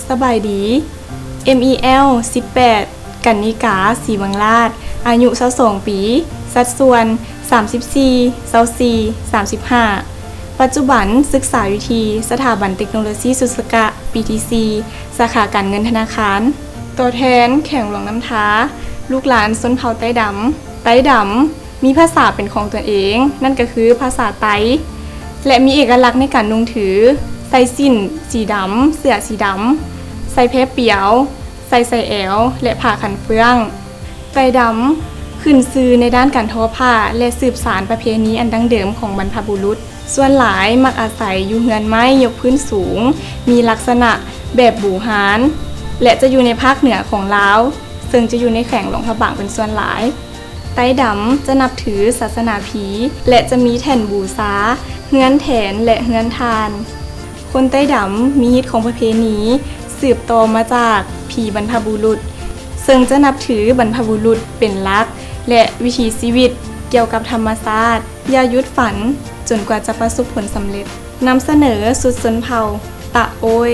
ສະບາຍດີ. ເອັມອີແອລ ສິບແປດ ກັນນິກາ ສີວັງລາດ ອາຍຸ ຊາວສອງ ປີ, ສັດສ່ວນ ສາມສິບສີ່ ຊາວສີ່ ສາມສິບຫ້າ ປັດຈຸບັນສຶກສາຢູ່ທີ່ສະຖາບັນເຕັກໂນໂລຊີສຸດສະກະ ປີທີສີ່ ສາຂາການເງິນທະນາຄານ. ຕົວແທນແຂວງຫຼວງນ້ຳທາ, ລູກຫຼານຊົນເຜົ່າໄຕ້ດຳ. ໄຕ້ດຳ ມີພາສາເປັນຂອງຕົນເອງ, ນັ້ນກໍຄືພາສາໄຕ້ ແລະ ມີເອກະລັກໃນການນຸ່ງຖື, ໃສ່ສິ້ນສີດຳ, ເສື້ອສີດຳ, ໃສ່ແພປຽວ, ໃສ່ສາຍແອວ ແລະ ຜ້າຄັນເຟືອງ. ໄຕ້ດຳ ຂຶ້ນຊື່ໃນດ້ານການທໍ້ຜ້າ ແລະ ສືບສານປະເພນີອັນດັ້ງເດີມຂອງບັນພະບຸລຸດ. ສ່ວນຫຼາຍມັກອາໄສຢູ່ເຮືອນໄມ້ຍົກພື້ນສູງ, ມີລັກສະນະແບບບູຮານ ແລະ ຈະຢູ່ໃນພາກເໜືອຂອງລາວ, ເຊິ່ງຈະຢູ່ໃນແຂວງຫຼວງພະບາງເປັນສ່ວນຫຼາຍ. ໄຕ້ດຳຈະນັບຖືສາສະໜາຜີ ແລະ ຈະມີແທ່ນບູຊາ, ເຮືອນແຖນ ແລະ ເຮືອນທ່ານ. ຄົນໄຕ້ດຳມີຮີດຄອງປະເພນີສືບຕໍ່ມາຈາກຜີບັນພະບຸລຸດ, ເຊິ່ງຈະນັບຖືບັນພະບຸລຸດເປັນຫຼັກ ແລະ ວິຖີຊີວິດກ່ຽວກັບທຳມະຊາດ, ຢ່າຢຸດຝັນຈົນກວ່າຈະປະສົບຜົນສຳເລັດ. ນຳສະເໜີຊຸດຊົນເຜົ່າ ຕະໂອ້ຍ.